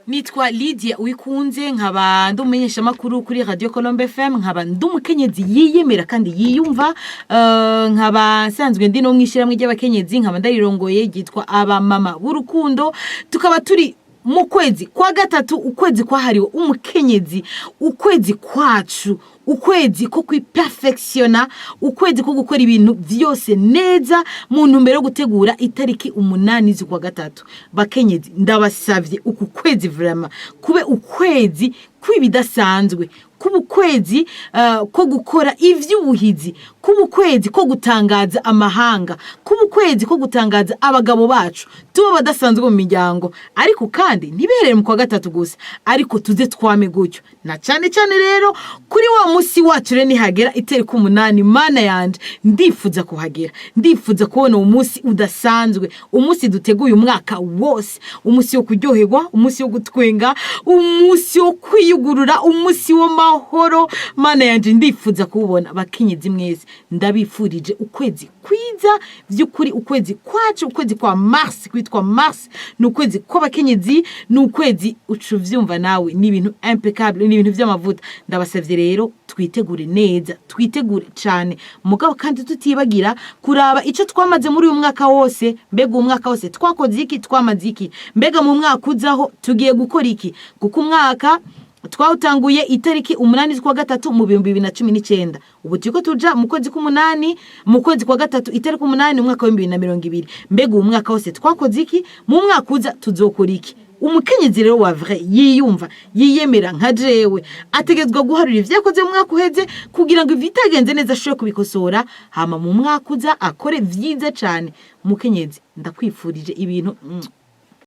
Nitwa Lydia Wikunze, nkaba ndi umumenyeshamakuru kuri Radio Colombe FM, nkaba ndi umukenyezi yiyemera kandi yiyumva, nkaba nsanzwe ndi no mw'ishyirahamwe ry'abakenyezi, nkaba ndarirongoye, ryitwa Abamama b'Urukundo. Tukaba turi mu kwezi kwa gatatu, ukwezi kwahariwe umukenyezi, ukwezi kwacu, ukwezi ko kwiperfectionna, ukwezi ko gukora ibintu vyose neza mu ntumbero yo gutegura itariki 8 z'ukwa gatatu. Bakenyezi, ndabasavye, uku kwezi vraiment kube ukwezi kw'ibidasanzwe, kuba ukwezi ko gukora ivy'ubuhizi, kuba ukwezi ko gutangaza amahanga, kuba ukwezi ko gutangaza abagabo bacu, tuba badasanzwe mu miryango. Ariko kandi ntiberere mu kwa gatatu gusa, ariko tuze twame gutyo, na cyane cyane rero kuri wa musi wacu rero nihagera itariki 8. Mana yanje, ndifuza kuhagera, ndifuza kubona uwo munsi udasanzwe, umunsi duteguye umwaka wose, umunsi wo kuryoherwa, umunsi wo gutwenga, umunsi wo kwiyugurura, umunsi w'amahoro. Mana yanje, ndifuza kuwubona. Bakenyezi mwese, ndabifurije ukwezi kwiza by'ukuri, ukwezi kwacu, ukwezi kwa mars, kwitwa mars, ni ukwezi kw'abakenyezi, ni ukwezi uca uvyumva nawe, ni ibintu impeccable, ni ibintu vy'amavuta. Ndabasavye rero twitegure neza, twitegure cane, mugabo kandi tutibagira kuraba ico twamaze muri uyu mwaka wose. Mbega uyu mwaka wose twakoze iki? Twamaze iki? Mbega mu mwaka uzaho tugiye gukora iki? Kuko umwaka twawutanguye itariki 8 z'ukwa gatatu mu 2019, ubu turiko tuja mu kwezi k'umunani, mu kwezi kwa gatatu, itariki 8, umwaka wa 2020. Mbega uyu mwaka wose twakoze iki? Mu mwaka uza tuzokora iki? Umukenyezi rero wa vrai yiyumva, yiyemera nka jewe, ategerezwa guharura ivyo yakoze mu mwaka uheze kugira ngo ibitagenze neza ashobore kubikosora, hama mu mwaka uza akore vyiza cane. Mukenyezi, ndakwifurije ibintu.